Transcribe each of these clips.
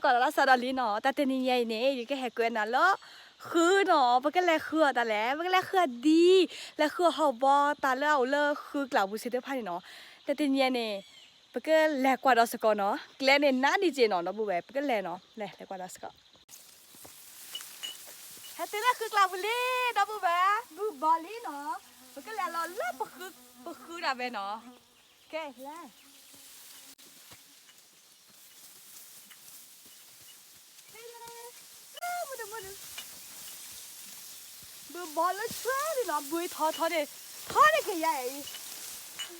ကီးလီၤလၢစးဒီးလံနီၤ, တၢ်တနံၤညါအံၤန့ၣ် ယကဟဲကွဲနၤလၢ ဃုနီၤ, ပကလဲၤဃုအီၤတၢ်လဲၣ်, ပကလဲၤဃုအီၤဒ်, လဲၤဃုအီၤဟီၣ်ဘီ တၢ်လၢအအိၣ်လၢဃုကျါပူၤစ့ၢ်တဖၣ်န့ၣ်နီၤ, တၢ်တနံၤညါန့ၣ် ပကလဲၤကွၢ်ဒီးစ့ၢ်ကီးနီၤ, ကျဲန့ၣ်နးဒံးက့နီၤ ဒီပုၢ်ဝဲၢ်, ပကလဲၤနီၤ, လဲၤ လဲၤကွၢ်ဒီးစ့ၢ်ကီး ဟဲတုၤလၢဃုကျါပူၤလံ ဒီပုၢ်ဝဲၢ်, ဘုဘီလံနီၤ, ပကလဲၤလီၤလၢပဃု, ပဃုဒၣ်ဝဲနီၤ, ကဲ လဲၤ ဘုဘီလၢဆှၢဒံးနီၤ, ဘုထီထီန့ၣ်, ထီန့ၣ်က့ၤယၤအံ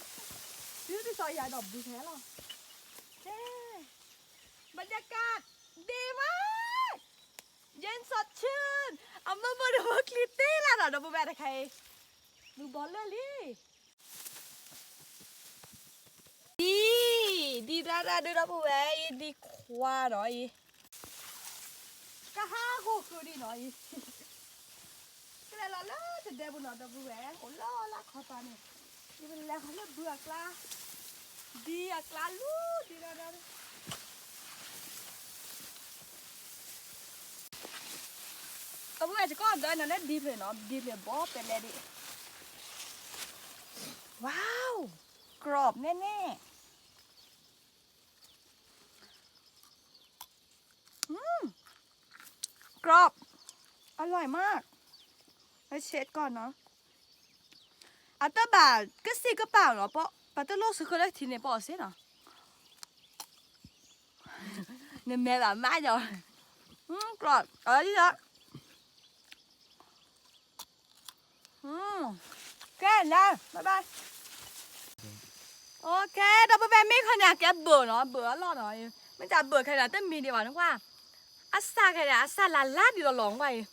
ၤ, တုၤတစီၤယၤဒီးဘုခဲလီၤ, ကဲ บรรยากาศดีมาก เย็นสดชื่น အမုၢ်မုၢ်ဒီးမုၢ်ချံတ့လၢ်နီၤ ဒီပုၢ်ဝဲၢ်တခါအံၤ, ဘုဘီလၢလံ ဒ်, ဒ်ရၣ်ရၣ်ဒုး ဒီပုၢ်ဝဲၢ်အံၤ ဒ်ခွါနီၤအံၤ, ကဟးဂီၤဃုာ်ဒံးနီၤအံၤ, ကလဲၤလီၤလၢတဒဲပူၤနီၤ ဒီပုၢ်ဝဲၢ်, အိၣ်လၢလၢခီပၤန့ၣ်, ယလဲၤဃီၤလၢဘုအကျါ, ဒ်အကျါလူၤဒ်ရၣ်ရၣ်ဒုး ဒီပုၢ်ဝဲၢ် ယကီၢ်ဒီးနၤလၢဒ်ဖျၢၣ်နီၤ, ဒ်ဖျၢၣ်ဘီပဲလဲၣ်ဒံး, ว้าว กรอบแน่ๆ อืม กรอบ อร่อยมาก แล้วเช็ดก่อนเนาะ အတဘၣ်ကစံးကပာ်နီၤ, ပှၤတလိၣ်စဃၢလၢထံန့ၣ် ပအီၣ်စ့နီၤ, နမဲာ်ဘၣ်မးညီ, ကီး, အီၤလံလီၤ ကဲ လၢ bye bye, ကဲ ဒီပုၢ်ဝဲၢ် မ့ၢ်ခီန့ၣ် အကဲဘၢၣ်နီၤ, ဘၢၣ်အလီၢ်နီၤ, မ့ၢ်တၢ်ဘၢၣ်ခဲန့ၣ် တမံၤဒံးဘၣ်နကွၢ်, အစၢ်ခဲန့ၣ် အစၢ်လၢ်လၢ်ဒ်လီၤလီၤကွၢ်အံၤ,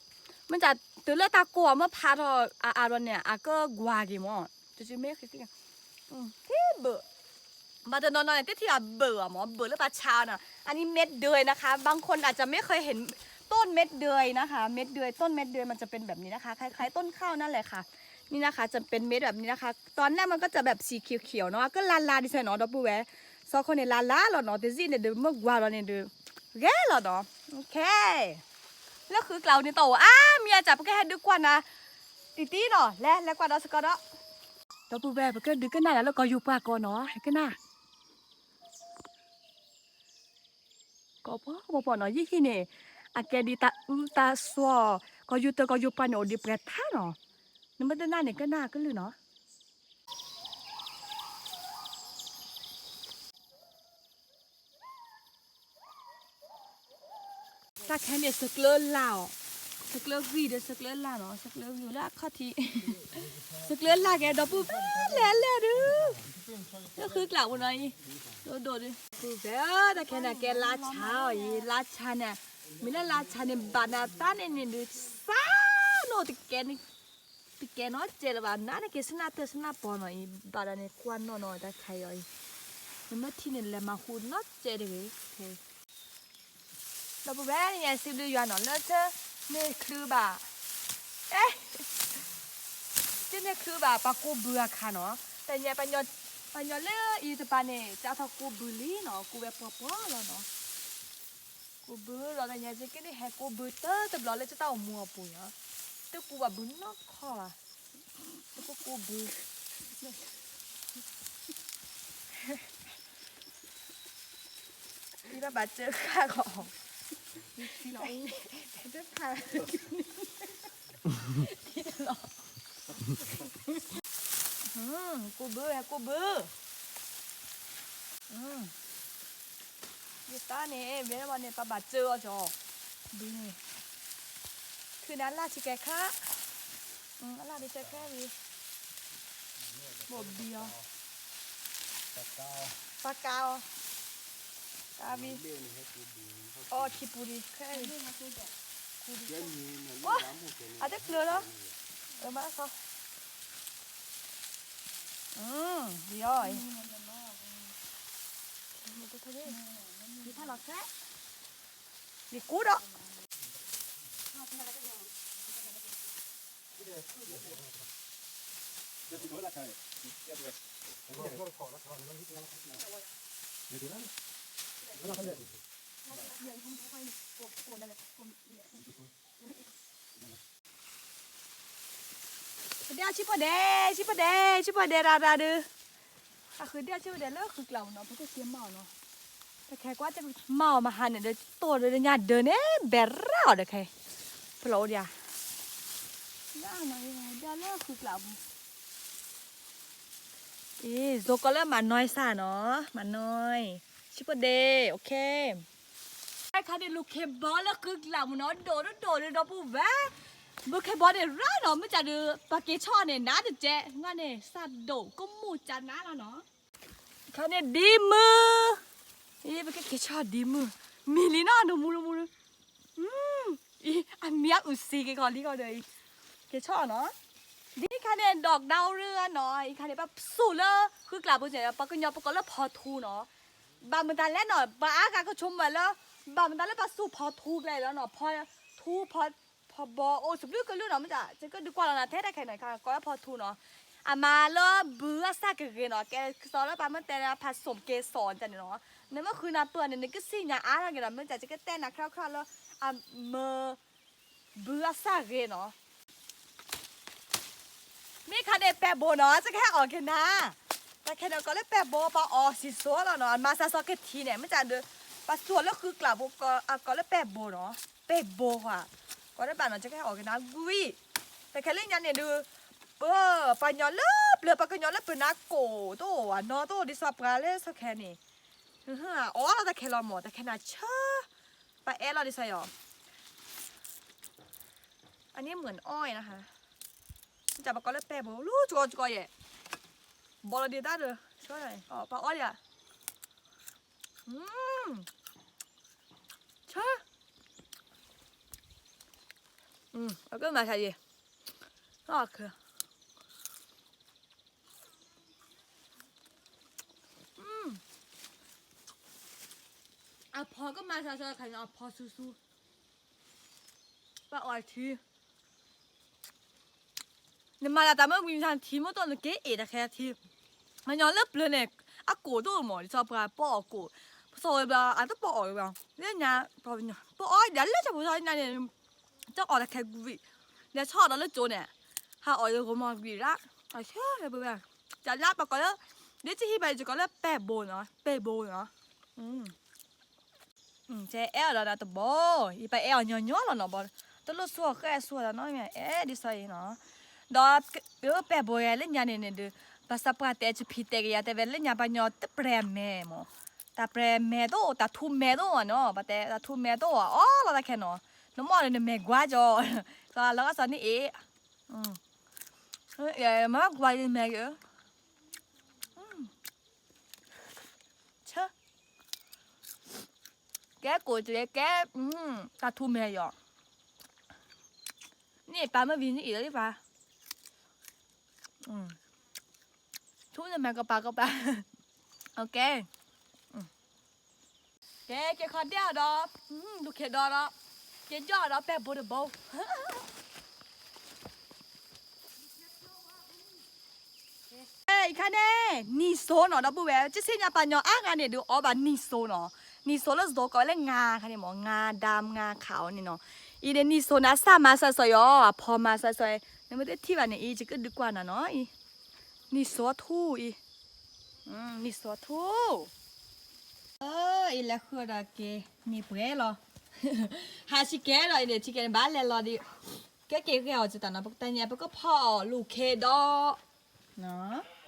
မ့ၢ်တၢ်တုၤလၢတၢ်ကိၢ်အီၤမ့ၢ်ဖးထီၣ်အါအါဒီးန့ၣ် အကကွၢ်က့ၤမး, တမ့ၢ်ဃ့ ဘၢၣ်, ဘၣ်တနီၤနီၤန့ၣ် တထံၣ်အဘၢၣ်အီၤမး, ဘၢၣ်လၢပှၤဆါအီၤနီၤ, อันนี้เม็ดเดือยนะคะ บางคนอาจจะไม่เคยเห็นต้นเม็ดเดือยนะคะ เม็ดเดือย ต้นเม็ดเดือยมันจะเป็นแบบนี้นะคะ คล้ายๆต้นข้าวนั่นแหละค่ะ นี่นะคะ จะเป็นเม็ดแบบนี้นะคะ ตอนแรกมันก็จะแบบสีเขียวๆเนาะ ก็ลาลาดีไซน์เนาะ ဒီပုၢ်ဝဲၢ်, စီၤခိၣ်န့ၣ် လၢ်လၢ်လီၤနီၤ, တစံးန့ၣ်ဒီး မ့ၢ်ကွၢ်ဒီးန့ၣ်ဒီး ဂဲၤလီၤနီၤ, လၢဃုကျးန့ၣ်တအိၣ်အါမံၤအါစၢ် ပကဟဲဒုးကွၢ်နၤ တံၢ်တံၢ်နီၤ, လဲၤ လဲၤကွၢ်ဒီးစ့ၢ်ကီးဒီး, ဒီပုၢ်ဝဲၢ် ပကဒုးကနၣ်ဒၣ်လၢကီၢ်ယူၤပှၢ်ကီးနီၤ, ဟဲကနၣ် ကီၢ်ပှီၢ်ပှီၢ်ပှီၢ်နီၤ, ယဟံၣ်န့ၣ် အကဲဒ်တၢ်အုးတၢ်စွီ, ကီၢ်ယူၤတၢ်ကီၢ်ယူၤပှၢ်န့ၣ် အိၣ်ဒံးပှဲၤထါနီၤ, နမ့ၢ်တနၢ်န့ၣ် ကနၣ်ကလုၢ်နီၤ. တၢ်ခဲန့ၣ် သကျၢလၢ်အီၤ, သကျၢဂံၢ်ဒီးသကျၢလၢ်နီၤ, သကျၢဂံၢ်လၢအခီၣ်ထံး, သကျၢလၢ်ကဲ ဒီပုၢ်ဝဲၢ် လဲၤလဲၣ်ဒုး, လၢဃုကျးပူၤနီၤအံၤ, ဒိၣ်ဒိၣ်ဒုး, ပုၢ်ဝဲၢ်ဧၢ, တၢ်ခဲန့ၣ် ကဲလါဆါအီၤအံၤ, လါဆါန့ၣ်, မ့ၢ်လၢလါဆါန့ၣ် ဘၣ်နၤတၢ်န့ၣ်န့ၣ်ဒုး, စၢ်နီၣ်တကဲန့ၣ် တကဲနီၣ်ကဲလၢၤဘၣ်, နးန့ၣ်က့ၤဆနၢ်တၢၢ်ဆနၢ်ပီၤနီၤအံၤ, ဘၣ်ဒီးန့ၣ် ကွၢ်နီၣ်နီၣ်တၢ်ခါအံၤအံၤ, နမ့ၢ်ထံၣ်န့ၣ် လဲၤမၤဟူနီၣ်ကဲတဂ့ၤ, ဒီပုၢ်ဝဲၢ် ယစံးဘျုးယွၤနီၤ လၢတန့ၢ်ချုးဘၣ်, အဲ, တန့ၢ်ချုးဘၣ် ပှၤကူးဘုအခါနီၤ, တညါ ပှၤညီလၢအံၤတပၤန့ၣ် ကၢ်ထီၣ်ကူးဘုလံနီၤ, ကူးဝဲပှီၢ်ပှီၢ်လီၤနီၤ. ကူးဘုလီၤ တညါ ယကန့ၢ်ဟဲကူးဘုတၢ်တဘျီလၢတၢ်အိၣ်မူအပူၤနီၤ, တကူးဘၣ်ဘုနီတခီဘၣ်, တကူးဘု, ယဘၣ်ဘၣ်စၢဃာ်ဂီၤ, တဖး ကူးဘု ဟဲကူးဘု, ယတၢ်န့ၣ် ဘဲဘၣ်န့ၣ် ပဘၣ်စၢအီၤကီး, ဘုန့ၣ်, ခုနလၢ်ဆံးကဲခါ, အလၢ်ဒ်စဲခဲဝံၤ, ဘိၣ်ဘံအီၤ, ပကးအီၤ, ကးဝံၤ, အီထံပူၤဒံးခဲအံၤ, အတကျၢၤလီၤ, အမါခီ, ယီၤအံၤ, ယထါလီၤခဲ, ယကူဒီး လၢ ဒၣ်ဆံဖိဒဲး, ဆံဖိဒဲး, ဆံဖိဒဲးတၢ်တၢ်ဒုး, အဃုဒၣ်ဆံဖိဒဲးလၢဃုကျးမးနီၤ, ပကက့ၤမၤအီၤနီၤ, တခဲကွၢ်တမၤအီၤမဟါန့ၣ်ဒီး တိၢ်ဒီးညါဒၢးန့ၣ် ဘဲးရၣ်အီၤဒီးခဲ, ဖလီၤအိၣ်ဒံးဧါ, ဒၣ်နီၤ, ဒၣ်လၢဃုကျးပူၤ အံၤ ယိၤကီးလၢမၤနီၢ်စၢ်နီၤ, မၤနီၢ်, ဆံဖိဒဲး, အိၣ်ခ့, တခါန့ၣ် လူၤခ့ဘီလၢဃုကျးမးနီၤ, ဒိၣ်ဒိၣ်ဒိၣ်ဒိၣ်ဒီပုၢ်ဝဲၢ်, ဘုခ့ဘီန့ၣ်ရၣ်နီၤ, မ့ၢ်ကးဒုး ပှၤက့ၤဆီၣ်န့ၣ် နါတကဲး, ငါန့ၣ် စၢ်ဒိၣ်ကမူၣ်ကနါလီၤနီၤ, တခါန့ၣ် ဒ်မုၢ်, အံၤ ပကက့ၤဆီၣ်ဒ်မုၢ်, မံၤလံနီၤ တမူတမူ အံၤ အမံၤအအုၣ်စံက့ၤခီလံခီဒီးအံၤ, က့ၤဆီၣ်နီၤ, ဒ်ခါန့ၣ် ဒီးကဒါအိၣ်ရၢနီၤ, အံၤခါန့ၣ် ပစူၢ်လၢဃုကျးပူၤန့ၣ် ပှၤကညီပကိးလၢဖီထူနီၤ, ဘၣ်မတၤလဲၣ်နီၤ ပှၤအါဂၤကဆိကမိၣ်လၢ ဘၣ်မတၤလၢပှၤစူၢ်ဖီထူကျဲလီၤနီၤ, ဖီထူ ဖီ ဖီဘီအိၣ်စဘျုးကလုၢ်နီၤ, မ့ၢ်တၢ် ယကဒုးကွၢ်လီၤနၤထဲတၢ်ခဲနီၤ, ကိးလၢဖီထူနီၤ, အမၤလၢဘုအစၢ်ကဂ့ၤနီၤ, ကဲကစီလၢပှၤမ့ၢ်တဲဖးစိာ်က့ၤစိာ်န့ၣ်နီၤ, နမ့ၢ်ဃုနၤပၢၢ်န့ၣ် နကစံၣ်ညါအါထီၣ်က့ၤနီၤ, မ့ၢ်တၢ် ယကတဲနၤခီခီလၢ အမၤ ဘုအစၢ်ဂ့ၤနီၤ, မ့ၢ်ခါန့ၣ်ပဲာ်ဘိနီၤ, ယကဟဲအီၣ်က့ၤနၤ, တၢ်ခဲနီၤကိးလၢပဲာ်ဘိ ပှၤအီၣ်စံၣ်စိလီၤနီၤ, မၤစၢၤစီၤကထံန့ၣ် မ့ၢ်တၢ်ဒုး ပစူၢ်လၢဃုကျးပူၤ အကိးလၢပဲာ်ဘိနီၤ, ပဲာ်ဘိဧါ, ကိးတဘၣ်နီၤ ယကဟဲအီၣ်က့ၤနၤကွံာ်, တၢ်ခဲလၢညါန့ၣ်ဒုး ပှၤကညီလၢပျၢၤ ပှၤကညီလၢပနါကိၣ်တအိၣ် အနီၢ်တအိၣ်ဒ်သိးပှၤလၢစီၤခဲန့ၣ်, အီၣ်လီၤတၢ်ခဲလီၤမး တၢ်ခဲနၤဆၢ, ပှၤအဲၣ်လီၤဒ်သိးယီၤ အန့ၣ်မုၢ်အီၣ်အံၤနဟါ, တၢ်ပကိးလၢပဲာ်ဘိ လူစကီစကီယဲၢ်, ဘီလီၤဒံးတၢ်ဒီး ပှၤအီၣ်ဒံးဧါ, ဆၢ, ပကမၤဆါယဲၢ်, အဖီကမၤဆါဆါခါန့ၣ် အဖီဆူဆူ, ပှၤအီၣ်ထံ နမၤလၢတၢ်မ့ၢ်ဝံၤမဆါထံမ့ၢ်တအိၣ်နက့ၤအ့ၣ်တၢ်ခဲထံ, ပှၤကညီလၢပျၢၤန့ၣ် အကိၣ်တအိၣ်မး ဒ်သိးပှၤပအီၣ်ကိၣ်, ပစိာ်ဝဲဘျီ အတပအီၣ်ဝဲဘၣ်, လၢညါ ပှၤကညီ ပအီၣ်ဒ်လၢတၢ်ပူၤထီၣ်ညါန့ၣ်, တအီၣ်တၢ်ခဲကွံာ်, လဲၤဆီၣ်ဒီးလၢကၠိန့ၣ်, ဟးအီၣ်လၢဂီၤမီၤကွံာ်ရၣ်, အဆၢလၢပဝဲ, တၢ်လၢပကိးလၢ, ဒ်တဟံၣ်ဘၣ်ယကကိးလၢပဲာ်ဘိနီၤ ပဲာ်ဘိနီၤ ကဲအဲၣ်အီၤဒီးနၤတဘီ, ယပအဲၣ်အီၤညီညီလီၤနီၤဘီ, တလိၣ်စူၢ်အီၤဃဲစူၢ်အီၤနီၤ, အဲၣ်ဒ်သိးအံၤနီၤ, ဒီး ပဲာ်ဘိယဲလၢညါန့ၣ်န့ၣ်ဒုး, ဘၣ်ဆၣ်ပှၤတဲဆံးဖံးတဲကယၤတဲဝဲလၢညါပှၤကညီတပြဲၤမဲာ်မး, တၢ်ပြဲၤမဲာ်တအိၣ် တၢ်ထူမဲာ်တအိၣ်နီၤ, ပတဲတၢ်ထူမဲာ်တအိၣ်အီၣ်လီၤတၢ်ခဲနီၤ, နမ့ၢ်အီၣ်ဒီးနမဲာ်ကွၢ်ကီ, လီၤဂာ်စီၤန့ၣ်အံၤ, မ့ၢ်ကွၢ်ယမဲာ်က့ၤ ဆၢ, ကဲကိးတလဲကဲ, တၢ်ထူမဲာ်ယီၤ, န့ၣ်ပၢ်မ့ၢ်ဝံၤန့ၣ်အံၤလီၤဒ်ပၢ်, ထူန့ၣ်မဲာ်ကပၤကပၤ, ကဲ, ကဲက့ၤခီဒဲၣ်အီၤဒီး, ဒူၣ်ခ့ဒီးဒီး, က့ၤကၠီၣ်အီၤဒီးပဲာ်ဘိတဘီ အံၤခါန့ၣ်, နံၣ်စိနီၤ ဒီပုၢ်ဝဲၢ်, ကစံၣ်ညါပှၤကညီအါဂၤန့ၣ်ဒုးအီၣ်ဘၣ်နံၣ်စိနီၤ, နံၣ်စိလၢယိၤကိးဝဲလၢငါခါန့ၣ်မး, ငါဒၢ ငါခးအီၤန့ၣ်နီၤ, အံၤန့ၣ်နံၣ်စိန့ၣ် အစၢ်မၤစၢၤစီၤယီၤ အဖီမၤစၢၤစီၤ, နမ့ၢ်တထံၣ်ဘၣ်န့ၣ်အံၤ ယကဒုးကွၢ်နၤနီၤအံၤ, နံၣ်စိထူအံၤ, နံၣ်စိထူ အံၤလဲၤဃုာ်ဒီးက့ၤ မ့ၢ်ပှဲၤလီၤ, ဟးဆံကဲဒီးအံၤန့ၣ် ဆံကဲန့ၣ် ဘၣ်လဲၤလီၤဒံး, ကဲက့ၤဂဲၤအီၤစတးနီၤ, ပကတၢ်ညါ ပကဖီအီၤလူၤခ့ဒီး, နီၤ